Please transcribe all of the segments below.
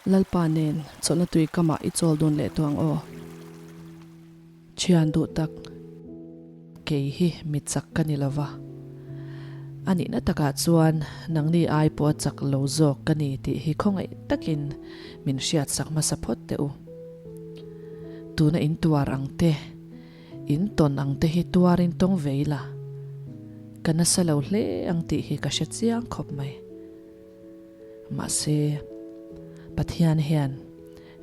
Lalpa nen chawlhna tui kamah i chawl dun leh tawh ang aw. Thian duh tak, kei hi mi chak ka ni lova. A nihna takah chuan nangni ai pawha chak lo zawk ka ni tih hi khawngaih takin min hriatsak hmasa phawt teh u. Tuna in tuar ang te, in tawn ang te hi tuarin tawng ve ila, ka nasa lo hle ang tih hi ka hre chiang khawp mai. Mahse, Pathian hian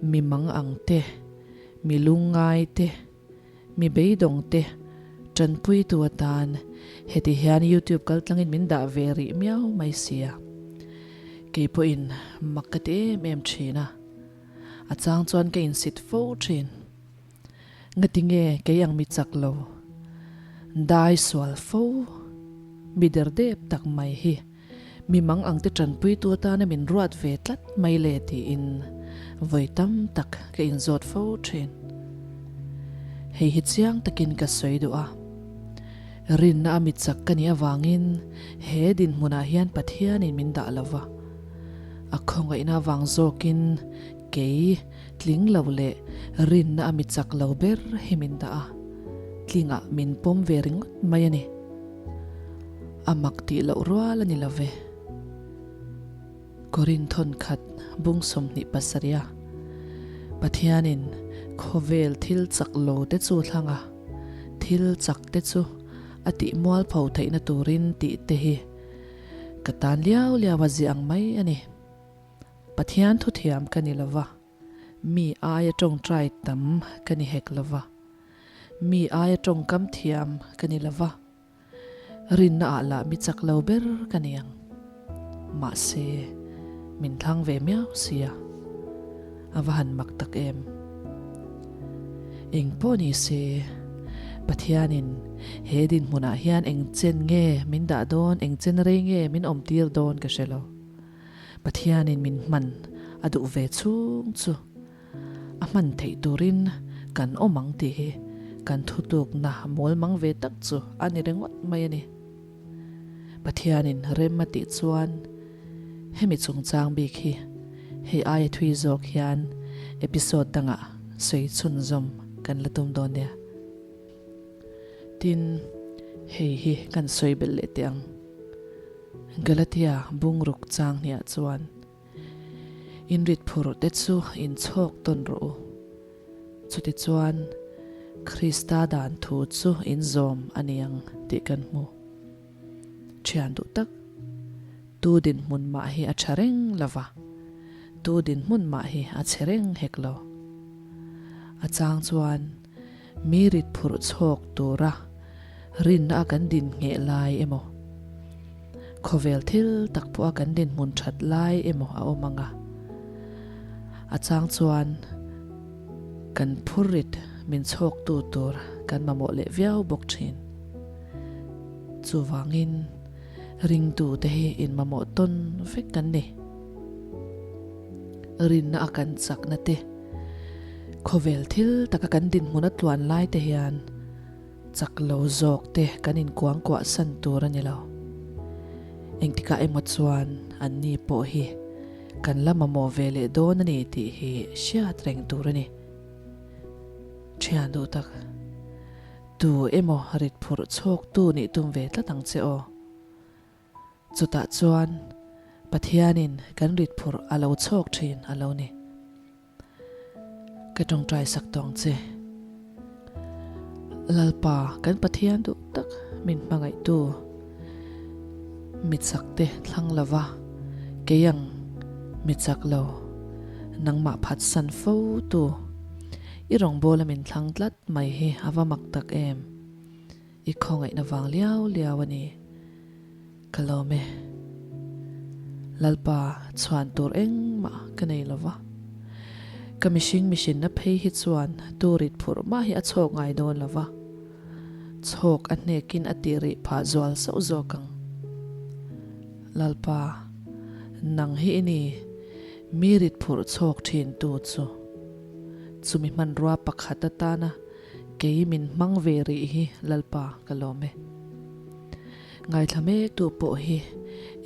mi mang ang te, mi lungngai te, mi beidawng te tanpuitu atan heti hian YouTube kaltlangin min dah ve rih miau mai sia. Kei pawhin mak ka ti em em thin a, a chang chuan ka insit fo thin. Ngatinge kei ang mi chak lo, dai sual fo, mi derdep tak mai hi Mi mang ang te tanpuitu atana min ruat ve tlat mai le tiin vawi tam tak ka inzawt fo thin. Hei hi chiang takin ka sawi duh a. Rinna a mi chak ka nih avangin he dinhmunah hian Pathianin min dah lo va. A khawngaihna avang zawkin kei tling lo leh rinna a mi chak lo ber hi min dah a, tlingah min pawm ve ringawt mai a ni. A mak tih loh rual a ni lo ve. Korin thawnkhat bung 27 a Pathianin khawvel thil chak lo te chu thlang a, thil chak te chu a tih mualpho theihna turin tih te hi ka tan liau liau a ziah ang mai a ni. Pathian thuthiam ka ni lo va, mi aia tawngtai tam ka ni hek lo va, mi aia tawngkam thiam ka ni lo va. Rinna ah lah mi chak lo ber ka ni ang. Mahse, min thlang ve miau sia. A va han mak tak em. Eng pawh ni se, Pathianin he dinhmunah hian eng chen nge min dah dawn, eng chen rei nge min awm tir dawn ka hre lo. Pathianin min hman a duh ve chhung chu. A hman theih turin kan awm ang tih hi kan thutlukna mawl mang ve tak chu a ni ringawt mai a ni. Pathianin rem a tih chuan hemi chungchang bik hi hei aia thui zawk hian episode dangah sawi chhunzawm kan la tum dawn nia. Tin, hei hi kan sawi belh leh teh ang. Galatia bungruk chang hniah chuan. Inrit phur te chu in chhawk tawn rawh u. Chutichuan, Krista dan thu chu in zawm a ni ang tih kan hmu. Thian duh tak, tu dinhmun mah hi a tha reng lo va, tu dinhmun mah hi a chhe reng hek lo. A chang chuan mi rit phurh chhawk tura rinna a kan din ngheh lai emaw, khawvel thil tak pawh a kan dinhmun that lai emaw a awm ang a. A chang chuan kan phurrit min chhawktu tur kan mamawh leh viau bawk thin. Chuvangin ringtute hi inmamawh tawn vek kan ni. Rinna a kan chakna te, khawvel thil taka kan dinhmun a tluan lai te hian chak lo zawk te kan inkuangkuah san tur a ni lo. Engtikah emaw chuan anni pawh hi kan la mamawh ve leh dawn a ni tih hi hriat reng tur a ni. Thian duh tak, tu emaw rit phurh chhawktu nih tum ve tlat ang che aw. Chutah chuan Pathianin kan rit phurh a lo chhawk thin a lo ni. Ka tawngtai sak tawh ang che. Lalpa kan Pathian duh tak min hmangaihtu mi chak te thlang lova kei ang mi chak lo nangmah phatsan fo tu i rawngbawla min thlang tlat mai hi a va mak tak em. I khawngaihna vang liau liau a ni. Ka lawm e. Lalpa chhuan tur engmah ka nei lo va. Ka mihring mihrinna phei hi chuan turit phurh mah hi a chhawk ngai dawn lo va. Chhawk a hnekin a tih rih phah zual sauh zawk ang. Lalpa, nang hi i ni, mi rit phurh chhawk thin tu chu. Chumi hmanrua pakhat atana Kei min hmang ve rih hi Lalpa ka lawm e. Ngaithla mek tu pawh hi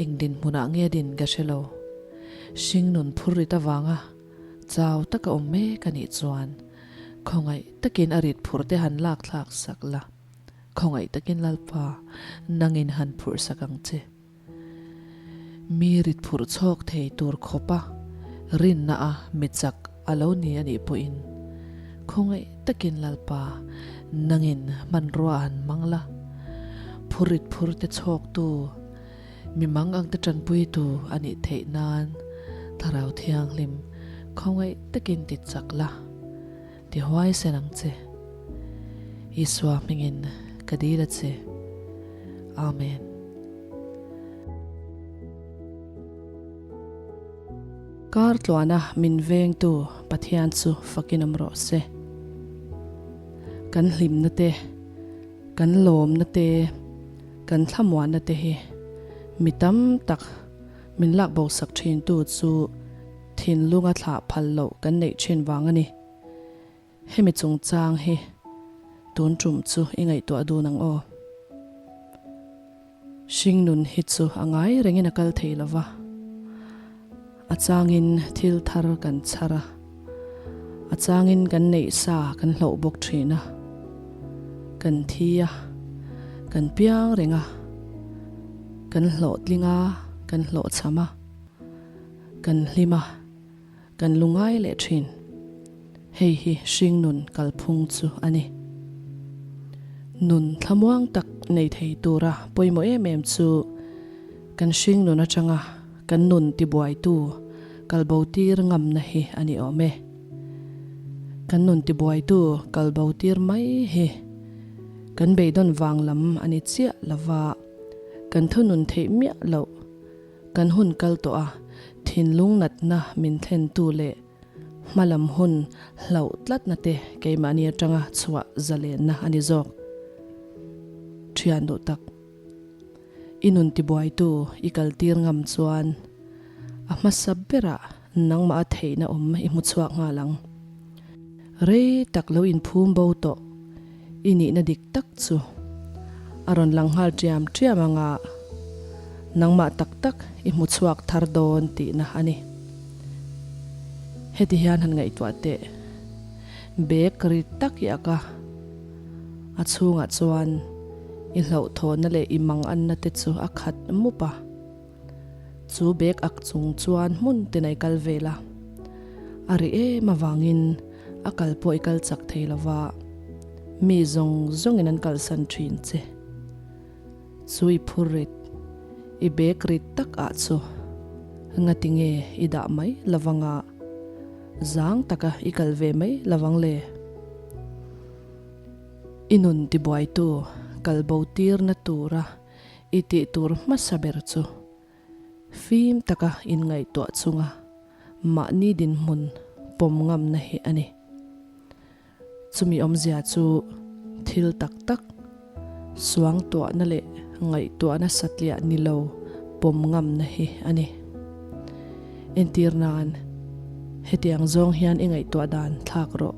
eng dinhmunah nge din ka hre lo. Hringnun phur rit avanga. Chau taka awm mek a nih chuan khawngaih takin a rit phurh te han lak thlak sak la, khawngaih takin Lalpa nangin han phurh sak ang che. Mi rit phurh chhawk thei tur khawpa rinna a mi chak a lo ni a nih pawhin khawngaih takin Lalpa nangin hmanrua han hmang la, phur rit phur te chhawktu, Mi mang angte tanpuitu a nih theih nan Thlarau Thianghlim khawngaih takin ti chak la, ti huaisen ang che. Isua hmingin ka dil a che. Amen. Kar tluana min vengtu Pathian chu fakin awm rawh se. Kan hlimna te, kan lawmna te, Kan thlamuanna te hi mi tam tak min lak bo sak thin tu chu thinlunga thlah phal loh kan neih thin vang a ni. Hemi chungchang hi tun tum chu i ngaihtuah dun ang aw. Hringnun hi chu a ngai rengin a kal thei lo va, a changin thil thar kan chhar a, a changin kan neih sa kan hloh bawk thin a, kan thi a, kan piang reng a, kan hlawhtling a, kan hlawhchham a, kan hlim a, kan lungai leh thin. Hei hi hringnun kalphung chu a ni. Nun thlamuang tak nei thei tura pawimawh em em chu kan hringnun atanga kan nun tibuaitu kalbo tir ngamna hi a ni awm e. Kan nun tibuaitu kalbo tir mai hi kan beidawn vang lam a ni chiah lova, kan thunun theih miah loh kan hun kal tawh a, thinlung natna min thlentu leh Hmalam hun hlauh tlatna te keimahni atanga chhuah zalenna a ni zawk. Thian duh tak. I nun tibuaitu i kaltir ngam chuan a hmasa berah nangmah a theihna awm i hmu chhuak nghal ang. Rei tak lo inphum bo tawh i nihna dik tak chu a rawn lang nghal ṭiam ṭiam anga nangmah tak tak i hmu chhuak thar dawn tihna a ni. Heti hian han ngaihtuah teh. Bag ri tak i ak a, a chhungah chuan i hlauhthawnna leh i manganna te chu a khat mup a. Chu bag ak chung chuan hmun tin a i kal vel a, a ri em avangin a kal pawh i kal chak thei lo va, mi zawng zawngin an kalsan thin che. Chu i phur rit, i bag rit tak ah chu ngati nge i dah mai lovang a, zang taka i kal ve mai lovang le? I nun tibuaitu kal bo tirna tura i tih tur hmasa ber chu fim taka inngaihtuah chunga mahni dinhmun pawm ngamna hi a ni. Chumi awmzia chu thil tak tak, suangtuahna leh ngaihtuahna satliah ni lo pawm ngamna hi a ni. Entir nan, hetiang zawng hian i ngaihtuah dan thlak rawh.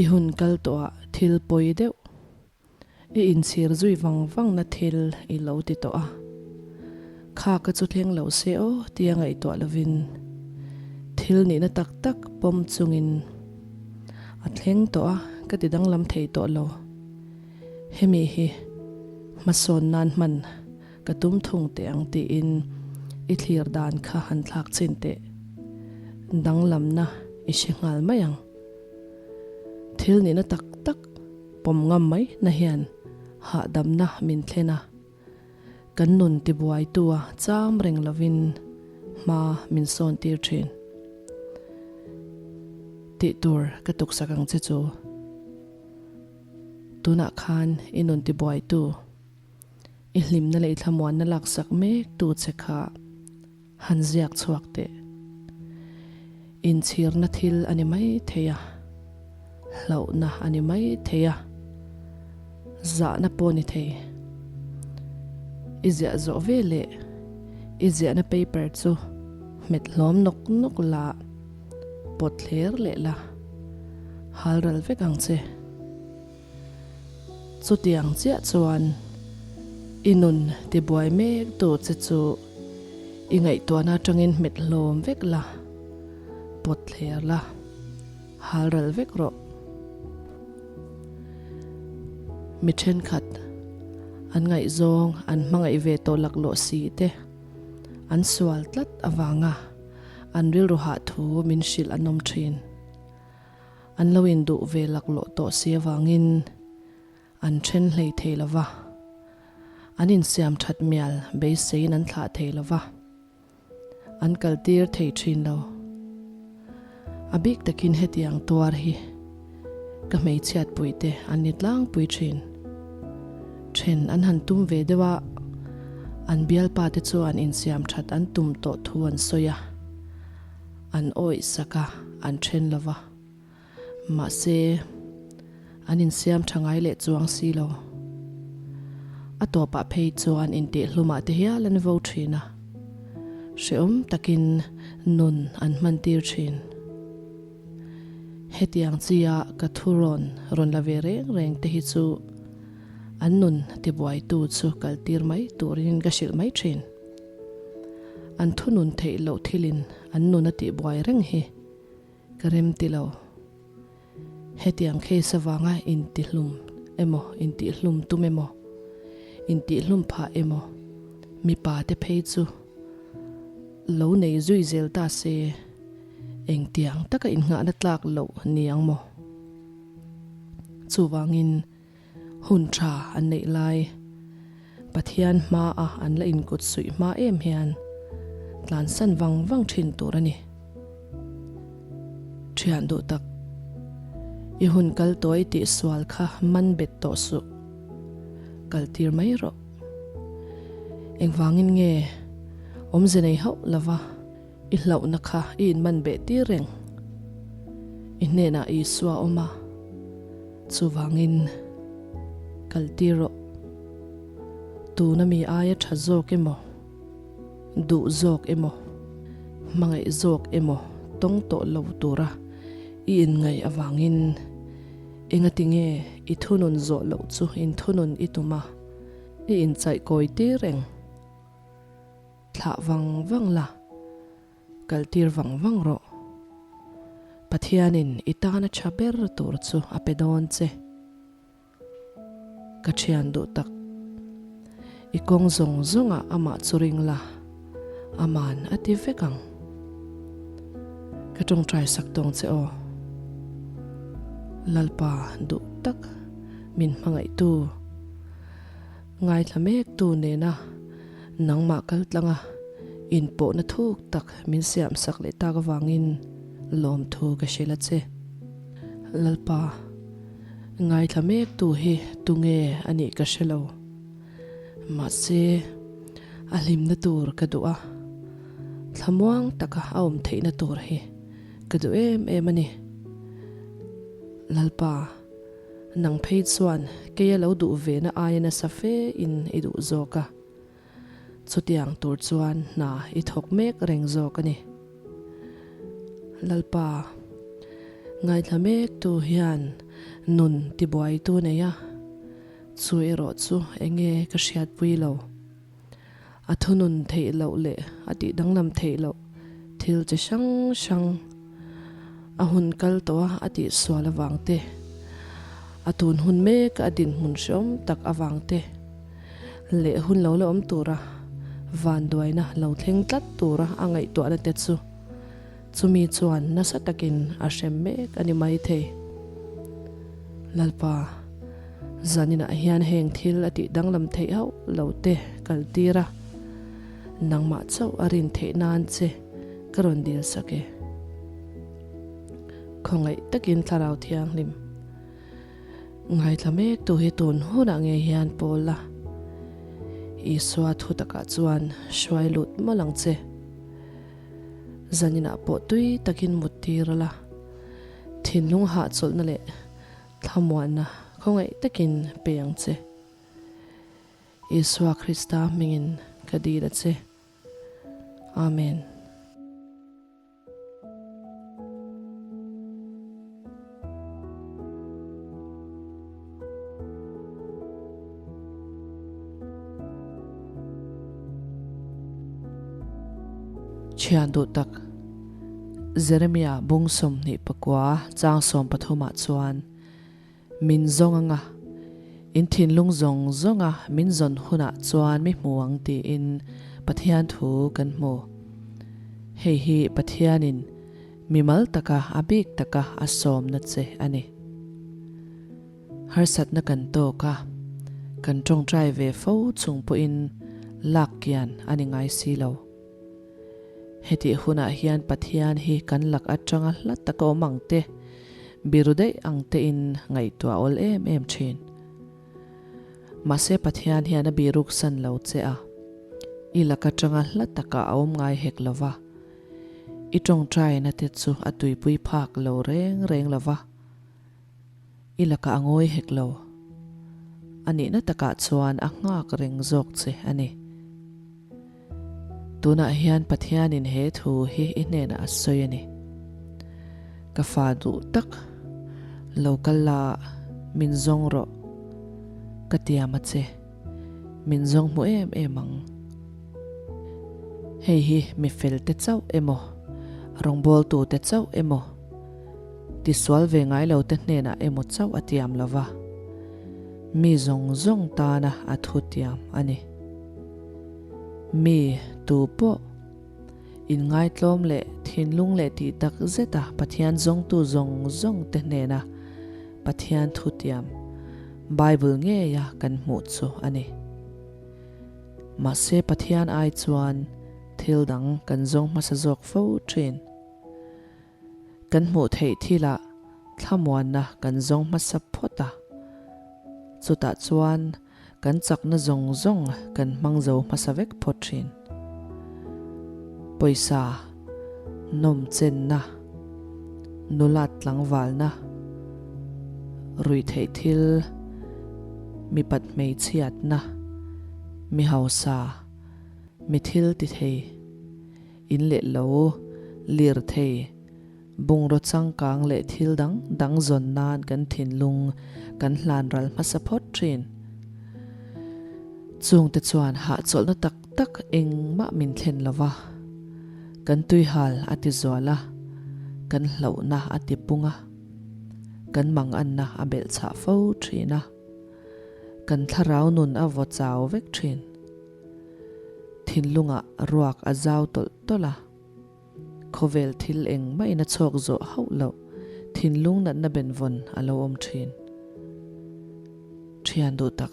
I hun kal tawhah thil pawi deuh. I inchhir zui vang vangna thil i lo ti tawh a, kha ka chu thleng lo se aw tia ngaihtuah lovin thil nihna tak tak pawm chungin a thleng tawh a, ka ti danglam thei tawh lo. Hemi hi hmasawn nan hman ka tum thung teh ang tiin i thlir dan kha han thlak chin teh. Danglamna i hre nghal mai ang. Thil nihna tak tak pawm ngam mai na hian hahdamna min thlen a, kan nun tibuaitu a cham reng lovin hma min sawn tir thin. Tih tur ka tuksak ang che chu. Tunah khan i nun tibuaitu, i hlimna leh i thlamuanna laksak mek tu che kha Han ziak chhuak teh. Inchhirna thil a ni mai thei a, hlauhna a ni mai thei a, zahna pawh ni thei. I ziah zawh ve leh i ziahna paper chu hmet hlawm nawk nawk la, pawt thler leh la, hal ral vek ang che. Chutiang chiah chuan i nun tibuai mek tu che chu i ngaihtuahna atangin hmet hlawm vek la. Pawt thler la, hal ral vek rawh. Mi thenkhat an ngaihzawng an hmangaih ve tawh laklawh si te an sual tlat avanga an rilru hah thu min hrilh an awm thin. An lo induh ve laklawh tawh si avangin an then hlei thei lo va, an insiam that mial beiseiin an thlah thei lo va. An kaltir thei thin lo. A bik takin hetiang tuar hi ka hmeichhiatpui te an ni tlangpui thin. Then an han tum ve deuh a, an bialpa te chuan insiam that an tum tawh thu an sawi a, an awih sak a, an then lo va. Mahse, an insiam tha ngai leh chuang si lo. A tawpah phei chuan intihhlumah te hial an vo thin a, hrehawm takin nun an hman tir thin. Hetiang chia ka thu rawn rawn la ve reng reng te hi chu an nun tibuaitu chu kaltir mai turin ka hrilh mai thin. An thunun theih loh thilin an nun a tihbuai reng hi. Ka rem ti lo. Hetiang case avanga intihlum emaw, intihlum tum emaw, intihlum phah emaw, mipa te phei chu lo nei zui zel ta se, engtiang taka innghahna tlak loh ni ang maw? Chuvangin hun tha an neih lai, Pathian hmaa an la inkut suih hma em hian tlansan vang vang thin tur a ni. Thian duh tak, i hun kal tawi tih sual kha man bet tawh suh. Kal tir mai rawh. Engvangin nge awmze nei hauh lova i hlauhna kha i inman beh tir reng? I hnenah Isua awm a, chuvangin kal tir rawh. Tuna mi aia tha zawk emaw? Duh zawk emaw, hmangaih zawk emaw tawng tawh lo tura i inngaih avangin engati nge i thunun zawh loh chu inthunun i tum a, i inchaih kawi tir reng. Thlah vang vang la, kal tir vang vang rawh. Pathianin i tana tha ber tur chu a pe dawn che. Ka thian duh tak. I kawng zawng zawngah amah chu ring la, aman a ti vek ang. Ka tawngtai sak tawng che aw. Lalpa duh tak min hmangaihtu, ngaithla mektu nena nangmah kaltlanga inpawhna thuk tak min siamsak leh tak avangin lawmthu ka hrilh a che. Lalpa. Ngaithla mek tu hi tunge a nih ka hre lo. Mahse, a hlimna tur ka duh a, thlamuang taka a awm theihna tur hi ka duh em em a ni. Lalpa, nang phei chuan kei a lo duh ve na aia nasa fe in i duh zawk a, chutiang tur chuan hna i thawk mek reng zawk a ni. Lalpa, ngaithla mektu hian nun tibuaitu nei a, chu erawh chu enge ka hriatpui lo. A thunun theih loh leh a tih danglam theih loh thil chi hrang hrang a hun kal tawh a a tihsual avang te, a tun hun mek a dinhmun hreawm tak avang te leh hun lo la awm tura vanduaina lo thleng tlat tura a ngaihtuahna te chu chumi chuan nasa takin a hrem mek a ni maithei. Lalpa, zaninah hian heng thil a tih danglam theih hauh lo te kaltir a, nangmah chauh a rin theih nan che ka rawn dil sak e. Khawngaih takin Thlarau Thianghlim ngaithla mek tu hi tun hunah nge hian pawl la, Isua thu takah chuan hruai lut mawlh ang che. Zaninah pawh tui takin mut tir la, thinlung hahchawlhna leh thlamuanna khawngaih takin pe ang che. Isua Krista hmingin ka dil a che. Amen. Thian duh tak, Jeremia bung 29 chang 13 ah chuan, Min zawng anga, in thinlung zawng zawnga min zawn hunah chuan mi hmu ang tiin Pathian thu kan hmu. Hei hi Pathianin mimal taka a bik taka a sawmna che a ni. Harsatna kan tawk a, kan tawngtai ve fo chung pawhin lak kian a ni ngai si lo. Hetih hunah hian Pathian hi kan lak atanga hla taka awm ang te, biru daih ang tein ngaihtuah awl em em thin. Mahse Pathian hian a biruk san lo che a, i lak atanga hla taka a awm ngai hek lo va, i tawngtaina te chu a tuipui phak lo reng reng lo va, i lakah a ngawi hek lo. A nihna takah chuan a nghak reng zawk che a ni. Tunah hian Pathianin he thu hi i hnenah a sawi a ni. Ka fa duh tak, lo kal la, min zawng rawh. Ka tiam a che, min zawng hmu em em ang. Hei hi mi felte chauh emaw, rawngbawltute chauh emaw, tisual ve ngai lote hnenah emaw chauh a tiam lo va, mi zawng zawng tana a thu tiam a ni. Mi tu pawh inngaitlawm leh thinlung leh tih tak zeta Pathian zawngtu zawng zawng te hnena Pathian thu tiam Bible ngeia kan hmuh chu a ni. Mahse Pathian ai chuan thil dang kan zawng hmasa zawk fo thin. Kan hmuh theih thilah thlamuanna kan zawng hmasa phawt a, chutah chuan kan chakna zawng zawng kan hmang zo hmasa vek phawt thin. Pawisa, nawmchenna, nulat tlangvalna, ruihtheih thil, mipat hmeichhiatna, mi hausa, mi thil ti thei, In leh lo, lirthei, bungraw changkang leh thil dang dang zawn nan kan thinlung kan hlan ral hmasa phawt thin. Chungte chuan hahchawlhna tak tak engmah min thlen lo va, kan tuihal a ti zual a, kan hlauhna a ti pung a, kan manganna a belhchhah fo thin a, kan thlarau nun a vaw chau vek thin. Thinlungah ruak a zau tawlh tawlh a, khawvel thil engmah in a chhawk zawh hauh loh thinlung natna benvawn a lo awm thin. Thian duh tak,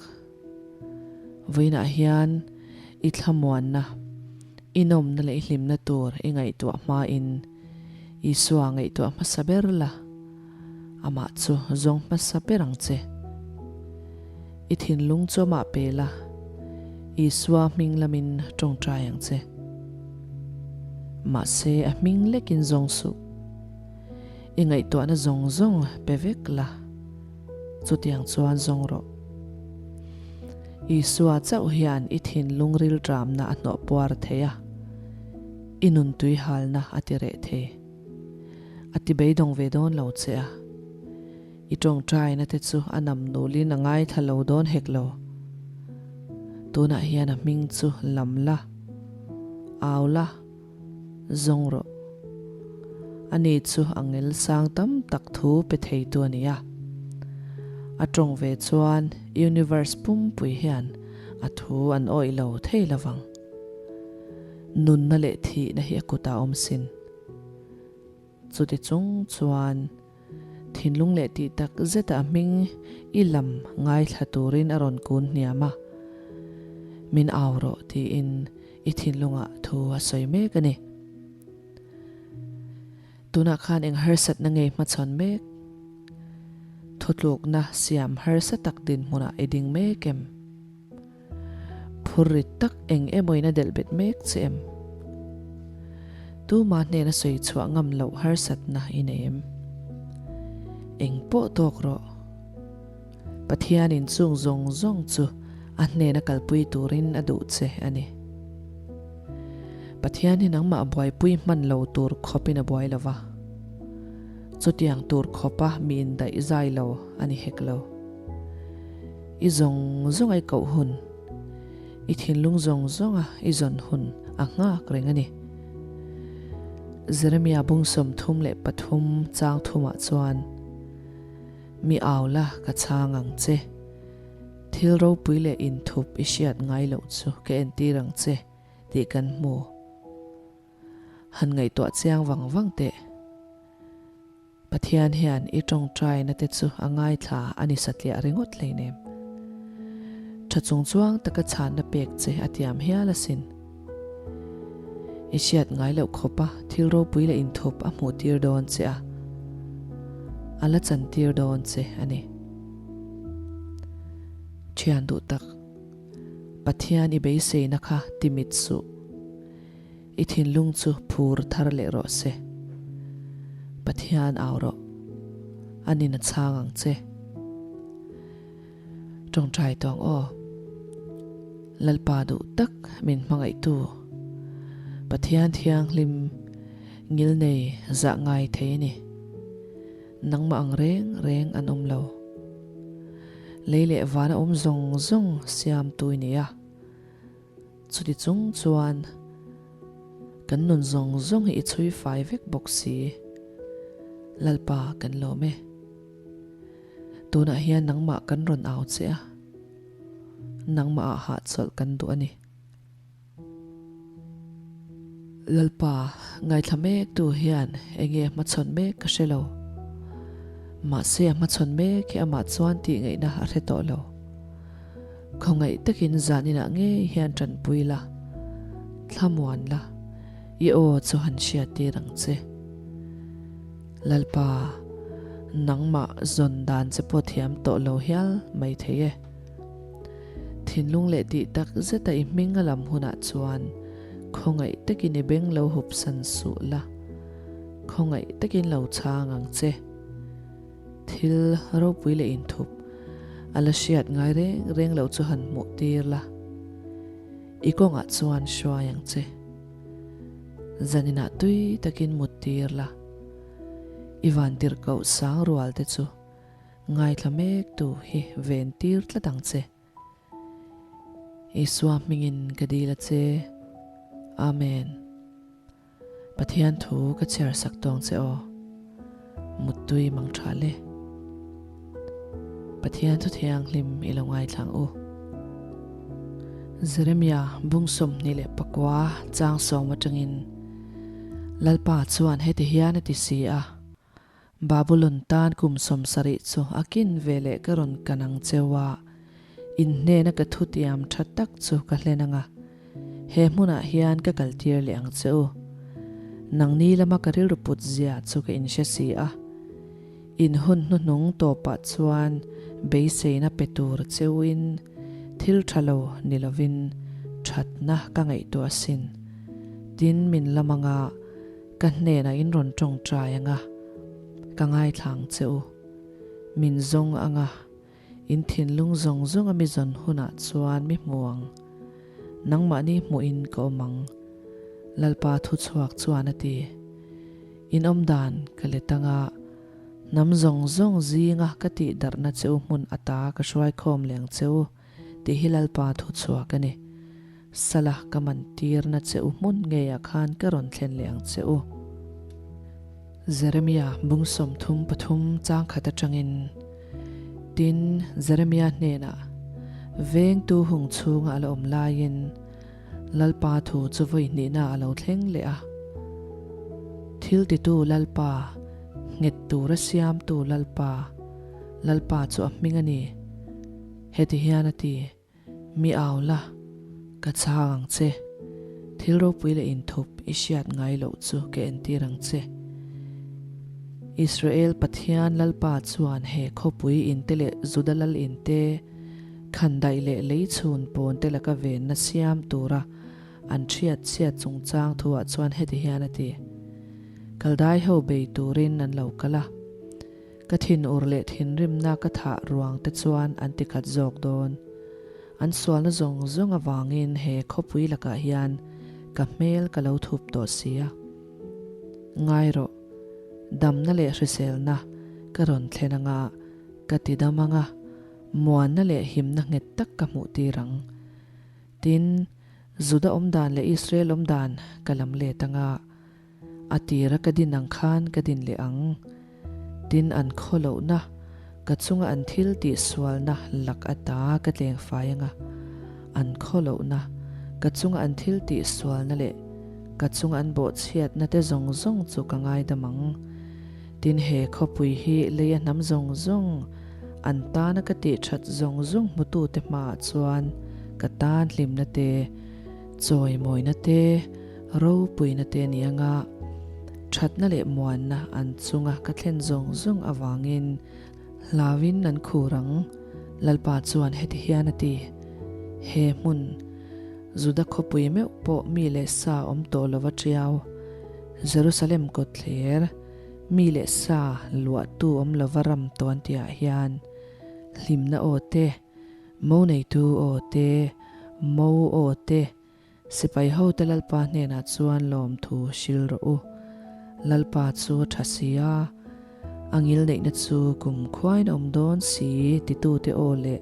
vawiinah hian i thlamuanna, i nawmna leh i hlimna tur i ngaihtuah hmain Isua ngaihtuah hmasa ber la, amah chu zawng hmasa ber ang che. I thinlung chu amah pe la, Isua hming lamin tawngtai ang che. Mahse a hming lekin zawng suh. I ngaihtuahna zawng zawng pe vek la, chutiang chuan zawng rawh. Isua chauh hian i thinlung rilṭamna a hnawh puar thei a, i nun tuihalna a ti reh thei. A ti beidawng ve dawn lo che a. I tawngtaina te chu a nam nulin a ngaithla lo dawn hek lo. Tunah hian a hming chu lam la, au la, zawng rawh. Ani chu a ngel sang tam tak thu pe theitu a ni a. A tawng ve chuan universe pumpui hian a thu an awih lo thei lovang. Nunna leh thihna hi a kutah a awm sin. Chuti chung chuan thinlung leh tih tak zeta a hming i lam ngaithla turin a rawn kun hniam a, Min au rawh tiin i thinlungah thu a sawi mek a ni. Tunah khan eng harsatna ngei hmachhawn mek? Thutlukna siam harsa tak dinhmunah i ding mek em? Phur rit tak eng emawin a delh bet mek che em? Tuma hnena sawi chhuah ngam loh harsatna i nei em? Eng pawh tawk rawh. Pathianin chung zawng zawng chu a hnena kalpui turin a duh che a ni. Pathian hi nangmah buaipui hman lo tur khawpin a buai lo va. Chutiang tur khawpa mi indaih zai lo a ni hek lo. I zawng zawng a i koh hun, i thinlung zawng zawnga i zawn hun a nghak reng a ni. Jeremia bung 33 chang thumah chuan, Mi au la ka chhang ang che. Thil ropui leh inthup i hriat ngai loh chu ka entir ang che tih kan hmu. Han ngaihtuah chiang vang vang teh. Pathian hian i tawngtaina te chu a ngaithla a ni satliah ringawt hleinem. Tha chungchuang taka chhanna pek che a tiam hial asin. I hriat ngai loh khawpa thil ropui leh inthup a hmuh tir dawn che a, a la chan tir dawn che a ni. Thian duh tak, Pathian i beiseina kha timit suh. I thinlung chu phur thar leh rawh se. Pathian au rawh. A nin a chhang ang che. Tawngtai tawng aw. Lalpa duh tak min hmangaihtu. Pathian thianghlim ngilnei zah ngai thei a ni. Nangmah ang reng reng an awm lo. Lei leh vana awm zawng zawng siamtu i ni a. Chuti chung chuan kan nun zawng zawng hi i chhui fai vek bawk si. Lalpa kan lawm e. Tunah hian nangmah kan rawn au che a, nangmah ah hahchawlh kan duh a ni. Lalpa, ngaithla mek tu hian enge hmachhawn mek ka hre lo. Mahse a hmachhawn mek hi amah chuan tih ngaihna a hre tawh lo. Khawngaih takin zaninah ngei hian tanpui la, thlamuan la, i aw chu han hriat tir ang che. Lalpa, nangmah zawn dan che pawh thiam tawh lo hial mai thei e. Thinlung leh tih tak zeta i hming a lam hunah chuan khawngaih takin i beng lo hup san suh la, khawngaih takin lo chhang ang che. Thil ropui leh inthup a la hriat ngai reng reng lo chu han hmuh tir la, i kawngah chuan hruai ang che. Zaninah tui takin mut tir la, i vantirhkoh sang rual te chu ngaithla mek tu hi ven tir tlat ang che. Isua hmingin ka dil a che. Amen. Pathian thu ka chhiar sak tawng che aw. Muttui mang tha le. Pathian thu thianghlim i lo ngaithlang u. Jeremia bung 24 chang sawm atangin Lalpa chuan heti hian a ti si a, Babulon tan kum 70 chu a kin ve leh ka rawn kan ang cheu a, in hnena ka thutiam tha tak chu ka hlen ang a, he hmunah hian ka kaltir leh ang che u. Nangni lama ka rilru put zia chu ka inhre si a, in hun hnuhnung tawpah chuan beiseina pe tur cheuin thil tha lo ni lovin thatna ka ngaihtuah asin. Tin, min lam anga Ka hnenah in rawn tawngtai ang a, ka ngaithla ang che u. Min zawng ang a, in thinlung zawng zawng a mi zawn hunah chuan mi hmu ang. Nangmahni hmuhin ka awm ang, Lalpa thuchhuak chuan a ti. In awm dan ka let ang a, hnam zawng zawng zinga ka tihdarhna che u hmun ata ka hruaikhawm leh ang che u. Tih hi Lalpa thuchhuak a ni. Sala ka man tirna che u hmun ngeiah khan ka rawn thlen leh ang che u. Jeremia bung 33 chang khat atangin, Tin, Jeremia hnenah, Vengtu hung chhunga a la awm laiin Lalpa thu chu vawi hnihna a lo thleng leh a. Thil titu Lalpa, nghet tura siamtu Lalpa, Lalpa chu a hming a ni. Heti hian a ti, Mi au la, ka chhang ang che. Thil ropui leh inthup i hriat ngai loh chu ka entir ang che. Israel Pathian Lalpa chuan he khawpui inte leh Juda lal inte, khandaih leh lei chhun pawn te laka venna siam tura an hriat chhiat chungchang thuah chuan heti hian a ti, Kaldai ho bei turin an lo kal a. Ka thinur leh thinrimna ka thah ruang te chuan an ti khat zawk dawn. An sualna zawng zawng avangin he khawpui lakah hian ka hmel ka lo thup tawh si a. Ngai rawh, damna leh hriselna ka rawn thlen anga ka ti dam anga muanna leh himna nghet tak ka hmuh tir ang. Tin, Juda awmdan leh Israel awmdan ka lam let anga. A tira ka din ang khan ka din leh ang. Tin, an khawlohna, ka chunga an thil tihsualna lak ata ka tleng fai anga, an khawlohna, ka chunga an thil tihsualna leh ka chunga an bawhchhiatna te zawng zawng chu ka ngaidam ang. Tin, he khawpui hi leia hnam zawng zawng, an tana ka tihthat zawng zawng hmutute hmaah chuan ka tan hlimna te, chawimawina te, ropuina te ni anga thatna leh muanna an chunga ka thlen zawng zawng avangin hlauin an khur ang. Lalpa chuan heti hian a ti, He hmun, Juda khawpui meuh pawh mi leh sa awm tawh lova tiau, Jerusalem kawtthler, mi leh sa luahtu awm lova ram tawn tihah hian hlimna aw te, mo neitu aw te, mo aw te, Sipai hote Lalpa hnenah chuan lawmthu hril rawh u. Lalpa chu a tha si a, a ngil neihna chu kum khuain a awm dawn si titute aw leh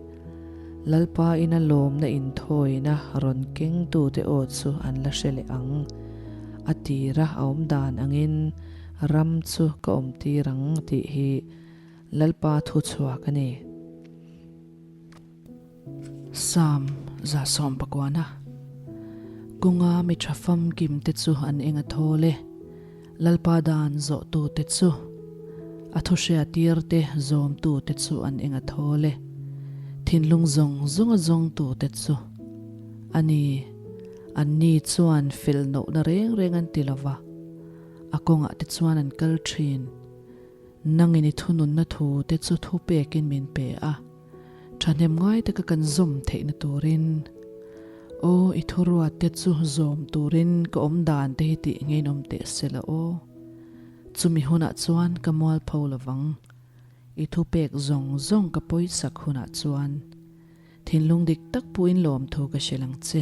Lalpa ina lawmna inthawina rawn kengtute aw chu an la hre leh ang. A tira a awm dan angin ram chu ka awmtir ang tih hi Lalpa thu chhuak a ni. Psalm 119 Kawnga mi tha famkim te chu an eng a thawl e, Lalpa dan zawhtu te chu, a thuhriatir te zawmtu te chu an eng a thawl e, thinlung zawng zawnga zawngtu te chu a ni, anni chuan fel nohna reng reng an ti lova, a kawngah te chuan an kal thin. Nangin i thununna thu te chu thu pekin min pe a. Thahnem ngai taka kan zawm theihna turin Aw i thuruat te chu zawm turin ka awm dan te hi tih ngei awm teh se la aw. Chumi hunah chuan ka mualpho lovang. I thupek zawng zawng ka pawisak hunah chuan thinlung dik tak puin lawmthu ka hrilh ang che.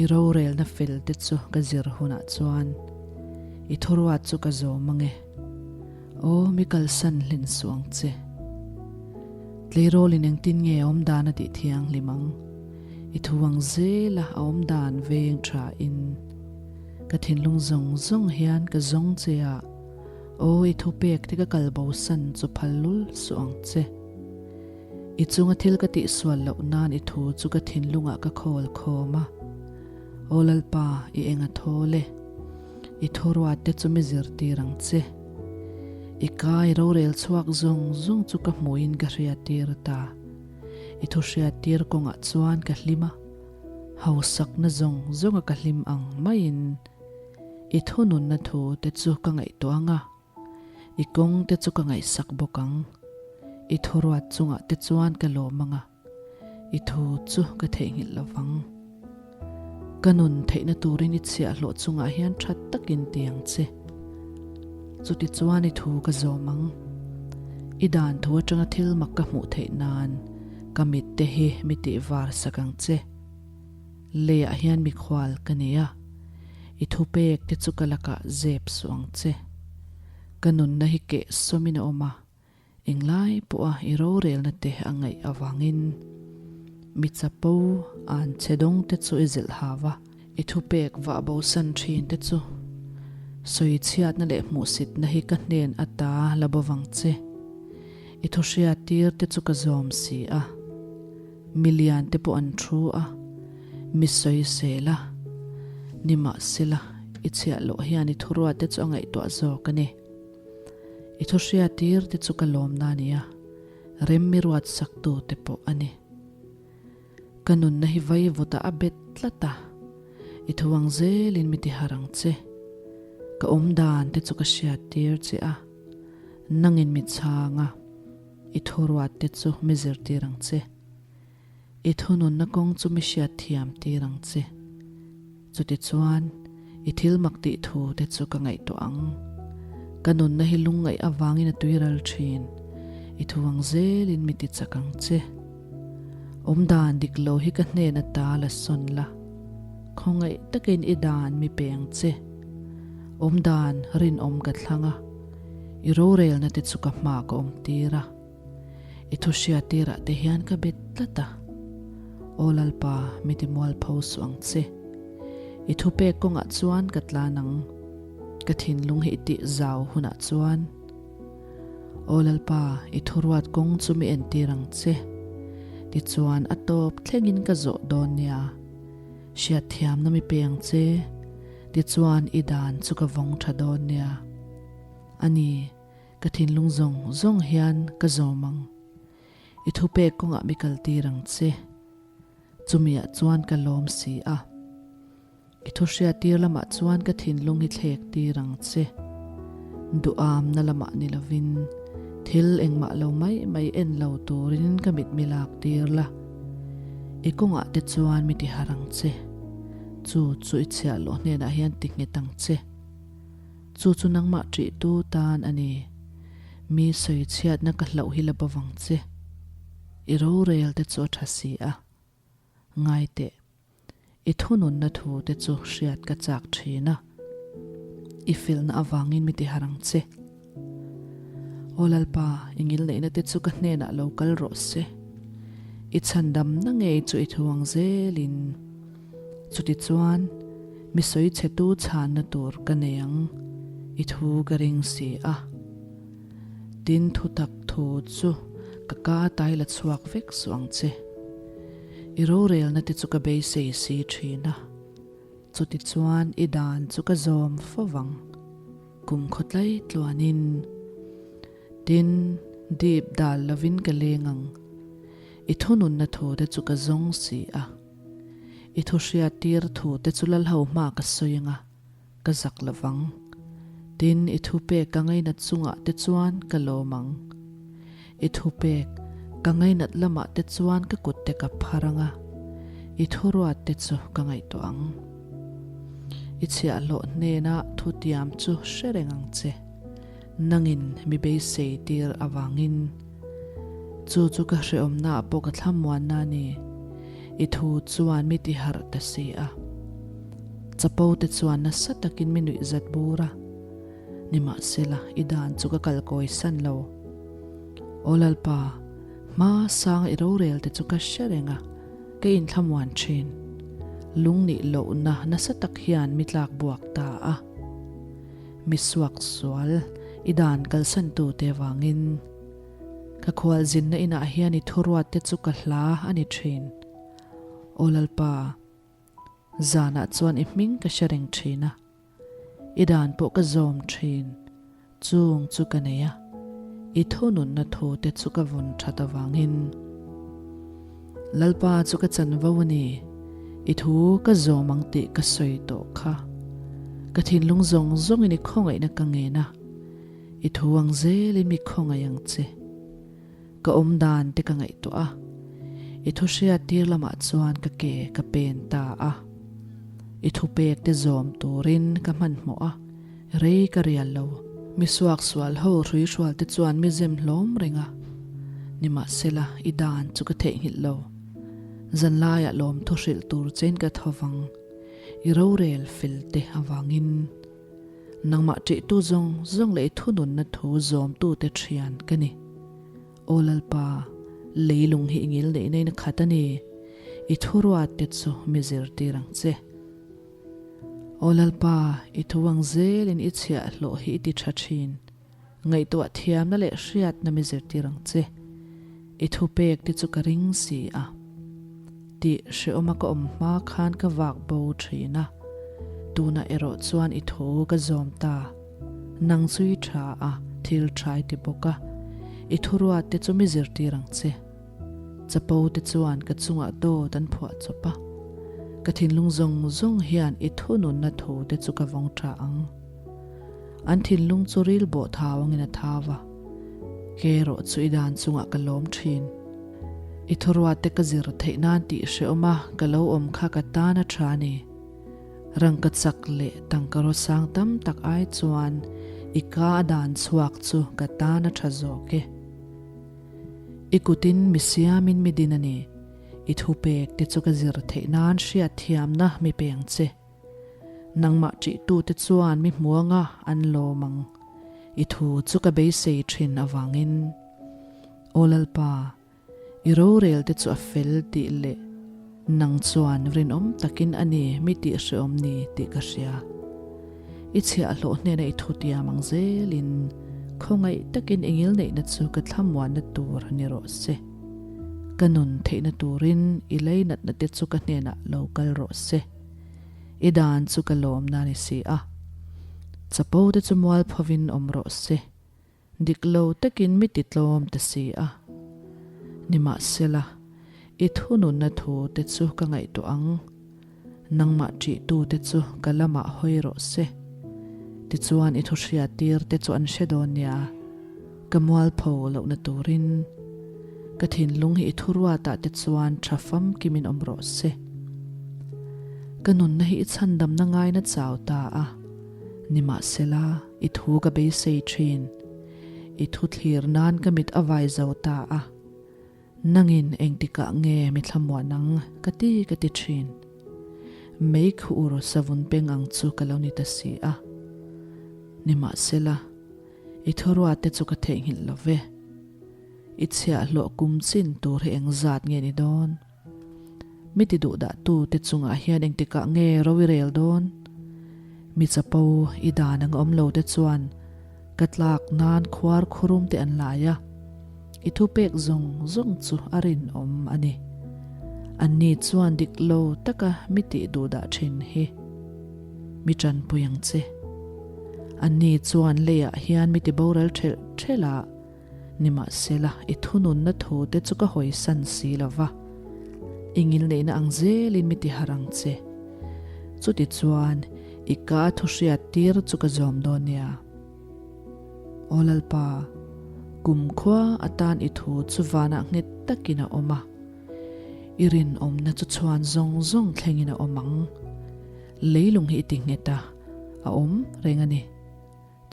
I rorelna fel te chu ka zir hunah chuan i thuruat chu ka zawm ange. Aw mi kalsan hlin suh ang che. Tleirawlin engtin nge a awm dan a tih thianghlim ang? I thu ang zela a awm dan veng tha in ka thinlung zawng zawng hian ka zawng che a, aw i thupek te ka kalbosan chu phal lul suh ang che. I chunga thil ka tihsual loh nan i thu chu ka thinlungah ka khawl khawm a. Aw Lalpa, i eng a thawl e. I thuruat te chu mi zirtir ang che. I kai rorel chhuak zawng zawng chu ka hmuhin ka hriattir ta. I thu hriattir kawngah chuan ka hlim a, hausakna zawng zawnga ka hlim ang maiin i thununna thu te chu ka ngaihtuah ang a. I kawng te chu ka ngaihsak bawk ang. I thuruat chungah te chuan ka lawm ang a, i thu chu ka theihnghilh lo vang. Ka nun theihna turin i chhiahhlawh chungah hian tha takin ti ang che. Chuti chuan i thu ka zawm ang. I dan thu atanga thil mak ka hmuh theih nan ka mit te hi mi tih var sak ang che. Leiah hian mikhual ka nei a, i thupek te chu ka lakah zep suh ang che. Ka nunna hi keh sawmin a awm a, englai pawha i rorelna te a ngaih avangin mi chapo an che dawng te chu i zilh hau a, i thupek vah bosan thin te chu sawi chhiatna leh hmuhsitna hi ka hnen ata la bawvang che. I thuhriattir te chu ka zawm si a. Mi lian te pawh an thu a, mi sawi sel a, nimahsela i chhiah loh hian i thuruat te chu a ngaihtuah zawk a ni. I thuhria tir te chu ka lawmna a ni a, rem mi ruat sak tu te pawh a ni. Ka nunna hi vai vawtah a bet tlat a, i thu ang zelin mi ti har ang che. Ka awm dan te chu ka hriat tir che a, nangin mi chhang a. I thuruat te chu mi zirtir ang che. I thununna kawng chu mi hriatthiam tir ang che. Chutichuan, i thil mak tih thu te chu ka ngaihtuah ang. Ka nunna hi lungngaih avangin a tuiral thin. I thu ang zelin mi ti chak ang che. Awmdan dik lo hi ka hnen ata la sawn la. Khawngaih takin i dan mi pe ang che. Awmdan rinawm ka thlang a. I rorelna te chu ka hma ka awm tir a, i thu hria tirah te hian ka bet tlat a. Aw Lalpa, mi ti mualpho suh ang che. I thupek kawngah chuan ka tlan ang. Ka thinlung hi i tih zau hunah chuan, Aw Lalpa, i thuruat kawng chu mi entir ang che. Tichuan a tawp thlengin ka zawh dawn nia. Hriatthiamna mi pe ang che. Tichuan i dan chu ka vawng tha dawn nia. A ni, ka thinlung zawng zawng hian ka zawm ang. I thupek kawngah mi kaltir ang che. Chumiah chuan ka lawm si a. I thu hriattir lamah chuan ka thinlung hi thlek tir ang che. Duhamna lamah ni lovin thil engmah lo mai mai en lo turin ka mit mi lak tir la. I kawngah te chuan mi ti harh ang che. Chu chu i chhiah loh hnenah hian ti nghet ang che. Chu chu nangmah ṭihtu tan a ni. Mi sawi chhiatna ka hlauh hi la bawvang che. I rorel te chu a ṭha si a. Ngai teh. I thununna thu te chu hriat ka chak thin a, i felna avangin mi ti harh ang che. Aw Lalpa, i ngilneihna te chu ka hnenah lo kal rawh se. I chhandamna ngei chu i thu ang zelin. Chutichuan, mi sawi chhetu chhanna tur ka nei ang, i thu ka ring si a. Tin thutak thu chu ka ka tai la chhuak vek suh ang che. I rorelna te chu ka beisei si thin a, chutichuan i dan chu ka zawm fo vang. Kum khawtlai tluanin tin dip dal lovin ka leng ang. I thununna thu te chu ka zawng si a, i thuhriattir thu te chu Lalho hma ka sawi ang a, ka zak lovang. Tin, i thupek ka ngainat chungah te chuan ka lawm ang. I thupek ka ngainat lamah te chuan ka kut te ka phar ang a, i thuruat te chu ka ngaihtuah ang. I chhiahhlawh hnena thutiam chu hre reng ang che. Nangin mi beisei tir avangin chu chu ka hrehawmnaah pawh ka thlamuanna a ni. I thu chuan mi ti harh ta si a. Chapo te chuan nasa takin mi nuih zat bur a. Nimahsela, i dan chu ka kalkawi san lo. Aw Lalpa, hma sang i rorel te chu ka hre reng a, ka inthlamuan thin. Lungnih lohna nasa tak hian mi tlak buak ta a. Mi suak sual, i dan kalsan tute avangin. Ka khualzinna inah hian i thuruat te chu ka hla a ni thin. Aw Lalpa, zanah chuan i hming ka hre reng thin a, i dan pawh ka zawm thin, chung chu ka nei a, i thununna thu te chu ka vun that avangin. Lalpa chu ka chanvo a ni, i thu ka zawm ang tih ka sawi tawh kha. Ka thinlung zawng zawngin i khawngaihna ka ngen a, I thu ang zelin mi khawngaih ang che. Ka awm dan te ka ngaihtuah a, i thu hriat tir lamah chuan ka ke ka pen ta a. I thu pek te zawm turin ka hmanhmawh a, rei ka rial lo. Mi suaksual ho hruihrual te chuan mi zem hlawm reng a, nimahsela i dan chu ka theihnghilh lo. Zanlaiah lawmthu hrilh tur chein ka tho vang, i rorel fel te avangin. Nangmah ṭihtu zawng zawng leh i thununna thu zawmtute ṭhian ka ni. Aw Lalpa, leilung hi i ngil neih nain a khat a ni, i thuruatte chu mi zirtir ang che. Aw Lalpa, i thu ang zelin i chhiahhlawh hi i ti ṭha ṭhin. Ngaihtuah thiamna leh hriatna mi zirtir ang che. I thupek te chu ka ring si a. Tih hrehawma ka awm hma khan ka vak bo thin a. Tunah erawh chuan i thu ka zawm ta. Nang chu i tha a, thil tha i ti bawk a. I thuruat te chu mi zirtir ang che. Chapo te chuan ka chungah dawt an phuah chawp a. Ka thinlung zawng zawng hian i thununna thu te chu ka vawng tha ang. An thinlung chu ril bawh thau angin a thau a, ke erawh chu i dan chungah ka lawm thin. I thuruate ka zir theih nan tih hrehawm a, ka lo awm kha ka tan a tha a ni. Rangka chak leh tangka rawsang tam tak ai chuan i ka a dan chhuak chu ka tan a tha zawk e. I kutin mi siamin mi din a ni. I thupek te chu ka zir theih nan hriatthiamna mi peng che. Nangmah ṭihtute chuan mi hmuanga an lawm ang. I thu chu ka beisei ṭhin avangin. Aw Lalpa, i rorelte chu a fel tih leh nang chuan rinawm takin a ni mi tih hrehawm ni tih ka hria. I chhiahhlawh hnena i thutiam ang zelin khawngaih takin i ngilneihna chu ka thlamuanna tur ni rawh se. Ka nun theihna turin i leinatna te chu ka hnenah lo kal rawh se. I dan chu ka lawmna ni si a. Chapo te chu mualphovin awm rawh se. Dik lo takin mi ti tlawm ta si a. Nimahsela, i thununna thu te chu ka ngaihtuah ang. Nangmah ṭihtu te chu ka lamah hawi rawh se. Tichuan i thuhriattir te chu an hre dawn nia. Ka mualpho lohna turin ka thinlung hi i thuruatah te chuan ṭha famkimin awm rawh se. Ka nunna hi i chhandamna ngaina chau ta a, nimahsela i thu ka beisei ṭhin. I thu thlir nan ka mit a vai zo ta a, nangin engtikah nge mi thlamuan ang ka ti ka ti ṭhin. Mei khur savun peng ang chu ka lo ni ta si a, nimahsela I thuruate chu ka theihnghilh lo ve. I chhiahhlawh kum chin tur hi engzat nge ni dawn? Mi ti duh dah tu te chungah hian engtikah nge ro i rel dawn? Mi chapo i dan ang awm lo te chuan ka tlak nan khuar khurum te an lai a, i thupek zawng zawng chu a rinawm a ni. Anni chuan dik lo taka mi tih duh dah thin hi. Mi tanpui ang che. Anni chuan leiah hian mi ti boral ṭhelh ṭhelh a, nimahsela i thununna thu te chu ka hawisan si lo va, i ngilneihna ang zelin mi ti harh ang che. Chutichuan i ka thu hriat tir chu ka zawm dawn nia. Aw Lalpa, kumkhua atan i thu chu vanah nghet takin a awm a. I rinawmna chu chhuan zawng zawng thlengin a awm ang. Leilung hi i ti nghet a, a awm reng a ni.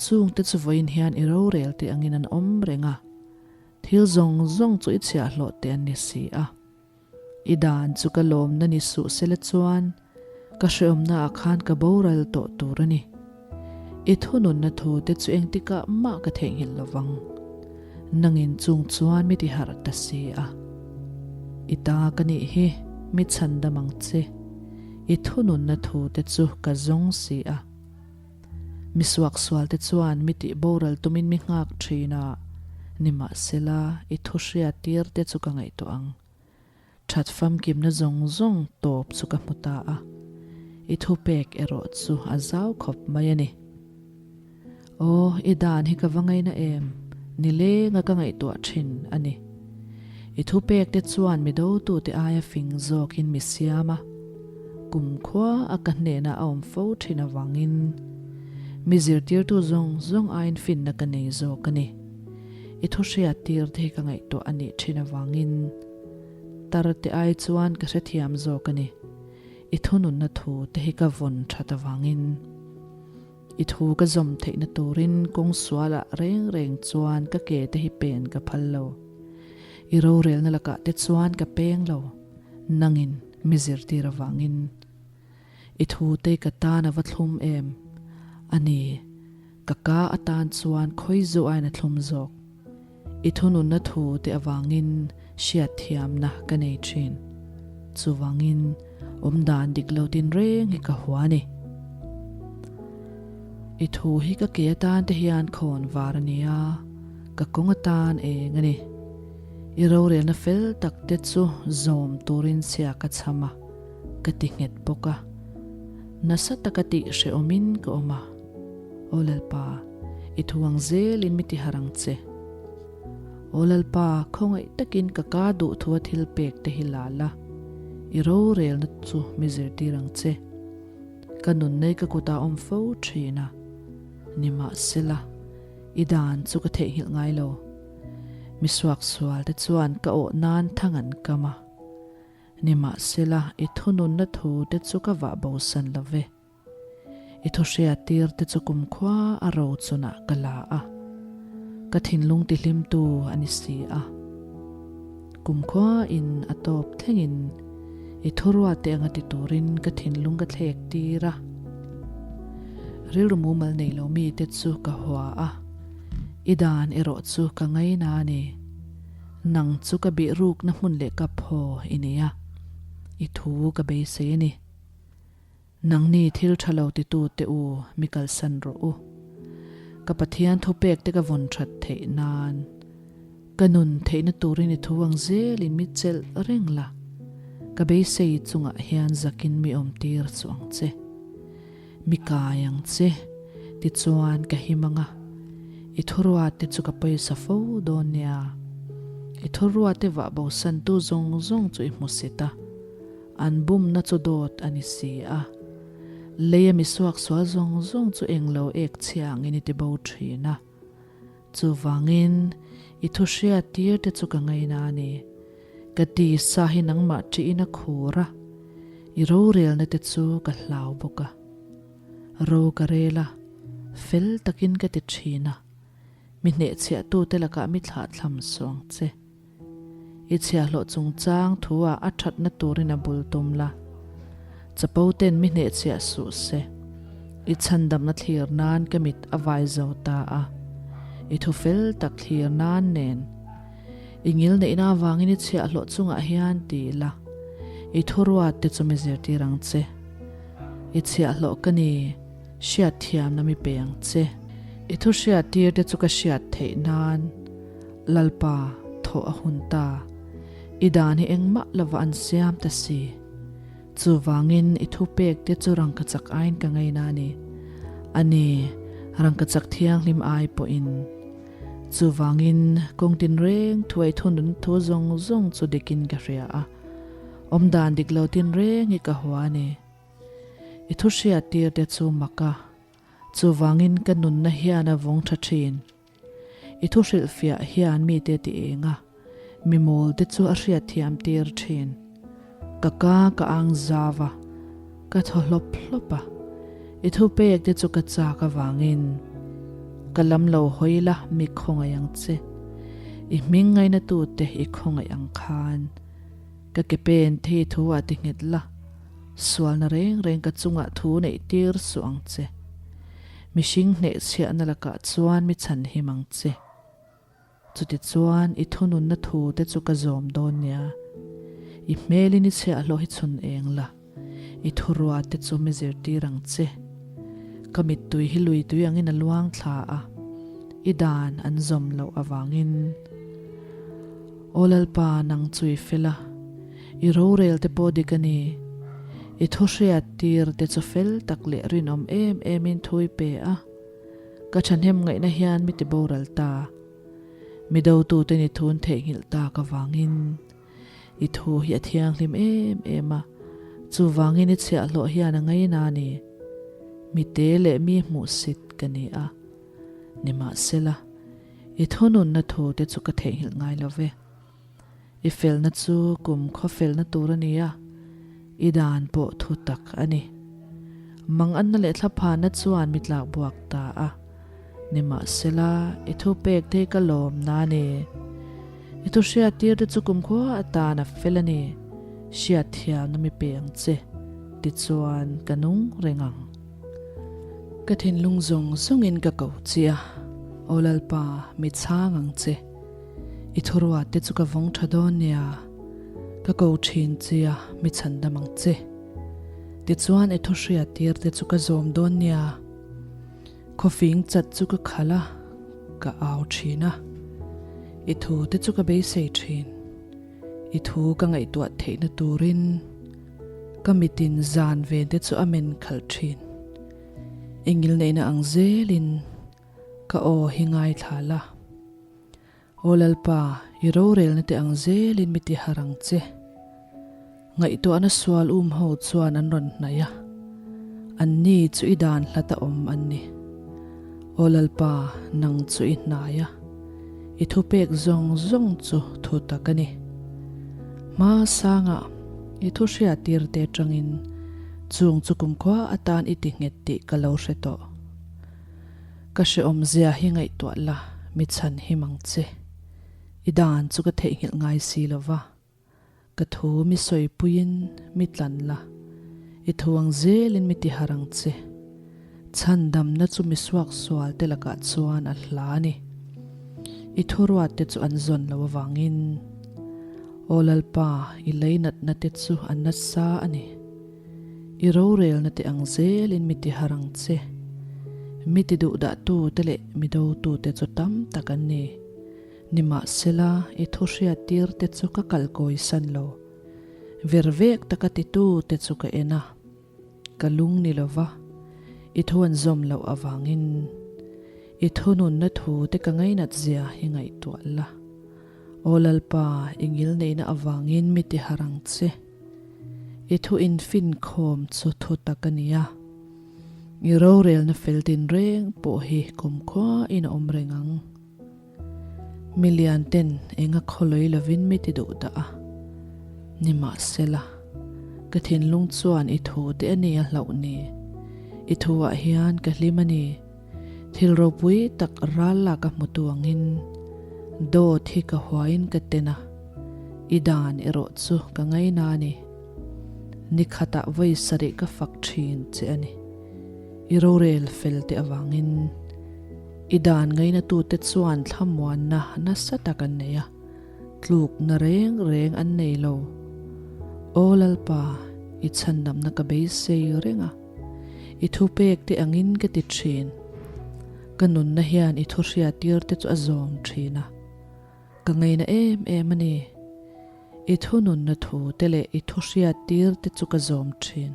Chungte chu vawiin hian i rorel teh angin an awm reng a, thil zawng zawng chu i chhiahhlawh teh an ni si a. I dan chu ka lawmna ni suh sela chuan ka hrehawmna ah khan ka boral tawh tur a ni. I thununna thu te chu engtikah mah ka theihnghilh lo vang. Nangin chung chuan mi ti harh ta si a. I ta ka nih hi mi chhandam ang che. I thununna thu te chu ka zawng si a. Mi suaksual te chuan mi tih boral tumin mi nghak thin a, nimahsela i thu hriat tir te chu ka ngaihtuah ang. That famkimna zawng zawng tawp chu ka hmu ta a, i thupek erawh chu a zau khawp mai a ni. Aw, i dan hi ka va ngaina em, nilenga ka ngaihtuah thin a ni. I thupek te chuan mi dotute aia fing zawkin mi siam a, kumkhua a ka hnenah a awm fo thin avangin mi zirtirtu zawng zawng aiin finna ka nei zawk a ni. I thu hriat tir te hi ka ngaihtuah a nih thin avangin tar te ai chuan ka hrethiam zawk a ni. I thununna thu te hi ka vawn that avangin i thu ka zawm theihna turin kawng sualah reng reng chuan ka ke te hi pen ka phal lo. I rorelna lakah te chuan ka peng lo, nangin mi zirtir avangin. I thu te ka tan a va thlum em? A ni, ka ka atan chuan khawi zu aiin a thlum zawk. I thununna thu te avangin hriatthiamna ka nei thin. Chuvangin awmdan dik lo tin reng hi ka hua a ni. I thu hi ka ke atan te hian khawn var a ni a, ka kawng atan eng a ni. I rorelna fel tak te chu zawm turin chhia ka chham a. Ka ti nghet bawk a, nasa taka tih hrehawmin ka awm a. Aw Lalpa, i thu ang zelin mi ti harh ang che. Aw Lalpa, khawngaih takin ka ka duh thua thil pek te hi la la, i rorelna chu mi zirtir ang che. Ka nunnei ka kutah awm fo thin a, nimahsela, i dan chu ka theihnghilh ngai lo. Mi suaksual te chuan ka awh nan thang an kam a. Nimahsela, i thununna thu te chu ka vah bosan lo ve. I thu hriattir te chu kumkhua a ro chunah ka la a, ka thinlung tihlimtu a ni si a. Kumkhua in a tawp thlengin i thuruate anga ti turin ka thinlung ka thlek tir a. Rilru mumal nei lo mite chu ka hua a, i dan erawh chu ka ngaina a ni. Nang chu ka bih rukna hmun leh ka phaw i nei a, i thu ka beisei a ni. Nangni thil tha lo titute u, mi kalsan rawh u. Ka Pathian thupek te ka vawn that theih nan. Ka nun theihna turin i thu ang zelin mi chelh reng la, ka beisei chungah hian zakin mi awmtir chu ang che. Mi kai ang che, tichuan ka him ang a, i thuruate chu ka pawisa fo dawn nia. I thuruate vah bosantu zawng zawng chu i hmu sit a, an bumna chu dawt a ni si a. Leia mi suaksual zawng zawng chu englo ek chhia angin i ti bo thin a. Chuvangin, i thu hriat tir te chu ka ngaina a ni. Ka ti sa hi nangmah ṭihin a khur a, i rorelna te chu ka hlau bawk a. Ro ka rel a, fel takin ka ti ṭhin a, mi hnehchhiahtute lakah mi thlahthlam suh ang che. I chhiahhlawh chungchang thu-ah a thatna turin a bul tum la. Chapo ten mi hnehchhiah suh se. I chhandamna thlir nan ka mit a vai zo ta a. I thu fel tak thlir nan nen. I ngil neihna avangin i chhiahhlawh chungah hian ti la. I thuruat te chu mi zirtir ang che. I chhiahhlawh ka ni, hriatthiamna mi pe ang che. I thu hriattir te chu ka hriat theih nan. Lalpa, thawh a hun ta. I dan hi engmah lova an siam ta si. Chuvangin i thupek te chu rangkachak aiin ka ngaina a ni. A ni, rangkachak thianghlim ai pawhin. Chuvangin kawng tinreng thuai thunun thu zawng zawng chu dikin ka hria a, awmdan dik lo tinreng hi ka hua a ni. I thu hriattir te chu mak a, chuvangin ka nunna hian a vawng tha thin. I thu hrilhfiah hian mite ti eng a, mi mawl te chu a hriatthiam tir thin. Ka ka ka ang zau a, ka thaw hlawp hlawp a, i thupek te chu ka chak avangin ka lam lo hawi la mi khawngaih ang che. I hming ngainatute i khawngaih ang khan ka ke pen thei thu ah ti nghet la, sualna reng reng ka chungah thu neih tir suh ang che. Mihring hnehchhiahna lakah chuan mi chhan him ang che. Chutichuan i thununna thu te chu ka zawm dawn nia. I hmelin i chhiahhlawh hi chhun eng la, i thurua te chu mi zirtir ang che. Ka mittui hi lui tui angin a luang thla a, i dan an zawm loh avangin. Aw Lalpa, nang chu i fel a, i rorel te pawh dik a ni. I thu hriat tir te chu fel tak leh rinawm em emin thu i pe a. Ka thahnem ngaihna hian mi ti boral ta. Mi dotute ni thun theihnghilh tak avangin i thu hi a thianghlim em em a, chuvangin i chhiahhlawh hian a ngaina a ni. Mi te leh mi hmuhsit ka ni a, nimahsela, i thununna thu te chu ka theihnghilh ngai lo ve. I felna chu kum khaw felna tur a ni a, i dan pawh thu tak a ni. Manganna leh thlaphana chuan mi tlak buak ta a, nimahsela i thupek te hi ka lawm na a ni. I thu hriattir te chu kumkhua atan a fel a ni, hriatthiamna mi pe ang che, tichuan ka nung reng ang. Ka thinlung zawng zawngin ka ko che a, Aw Lalpa, mi chhang ang che. I thurua te chu ka vawng tha dawn nia, ka ko thin che a, mi chhan dam ang che. Tichuan i thu hriat tir te chu ka zawm dawn nia. Khawfing chat chu ka khalh a, ka au thin a. I thu te chu ka beisei thin. I thu ka ngaihtuah theihna turin ka mitin zan ven te chu a men khalh thin. I ngilneihna ang zelin Ka aw hi ngaithla la. Aw Lalpa, i rorelna te ang zelin mi ti har ang che. Ngaihtuahna sual um ho chuan an rawn hnaih a, an ni chu i dan hlat a awm an ni. Aw Lalpa, nang chu i hnai a, i thupek zawng zawng chu thu tak a ni. Hma sangah i thu hriattir te atangin chung chu kumkhua atan i ti nghet tih ka lo hre tawh. Ka hrehawmzia hi ngaihtuah la, mi chhan him ang che. I dan chu ka theihnghilh ngai si lo va. Ka thu mi sawipuiin mi tlan la, i thu ang zelin mi ti har ang che. Chhandamna chu mi suaksual te lakah chuan a hla a ni. I thuruat te chu an zawn lo avangin. Aw Lalpa, i leinatna te chu a nasa a ni. I rorelna te ang zelin mi ti har ang che. Mi ti duhdah tu te leh mi do tu te chu tam tak an ni. Nimahsela, i thu hriat tir te chu ka kal kawi san lo. Ver vek taka ti tu te chu ka en a. Ka lung ni lova, i thu an zawm loh avangin i thununna thu te ka ngainat zia hi ngaihtuah la. Aw Lalpa, i ngilneihna avangin mi ti har ang che. I thu infinkhawm chu thu tak a ni a, i rorelna fel tinreng pawh hi kumkhua in a awm reng ang. Mi lian ten enga khawlawi lovin mi ti duh dah a, nimahsela, ka thinlung chuan i thu te a ni a hlauh ni. I thu ah hian ka hlim a ni. Thil ropui tak ral lak a hmu tu angin dawt hi ka huain ka ten a, i dan erawh chu ka ngaina a ni. Ni khatah vawi sarih ka fak thin che a ni. I rorel fel te avangin. I dan ngainatute chuan thlamuanna nasa tak an nei a, tlukna reng reng an nei lo. Aw Lalpa, i chhandamna ka beisei reng a, i thupek te angin ka ti thin. Ka nunna hian i thu hriattir te chu a zawm thin a, ka ngaina em em a ni. I thununna thu te leh i thu hriattir te chu ka zawm thin.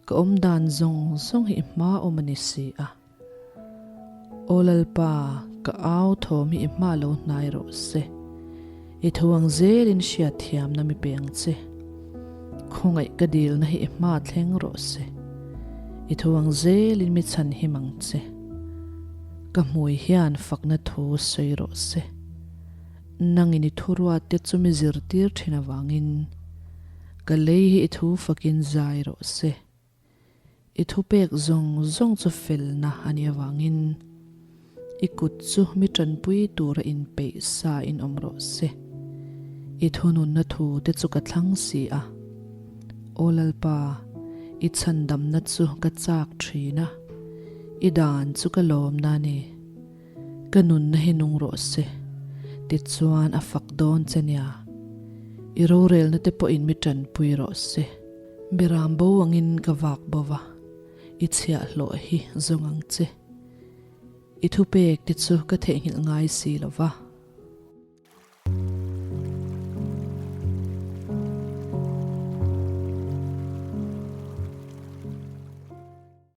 Ka awmdan zawng zawng hi i hma awm a ni si a. Aw Lalpa, ka au thawm hi i hma lo hnai rawh se. I tho ang zelin hriat thiamna mi pe ang che. Khawngaih ka dilna hi i hma thleng rawh se. I tho ang zelin mi chhan him ang che. Ka hmui hian fakna thu sawi rawh se. Nangin i thuruatte chu mi zirtir thin avangin ka lei hi i thu fakin zai rawh se. I thupek zawng zawng chu felna a nih avangin i kut chu mi tanpui tura inpeih sa in awm rawh se. I thununna thu te chu ka thlang si a. Aw Lalpa, i chhandamna chu ka chak thin a, i dan chu ka lawmna a ni. Ka nunna hi nung rawh se, tichuan a fak dawn che nia. I rorelna te pawhin mi tanpui rawh se. Beram bo angin ka vak bo va, i chhiahhlawh hi zawng ang che. I thupek te chu ka theihnghilh ngai si lo va.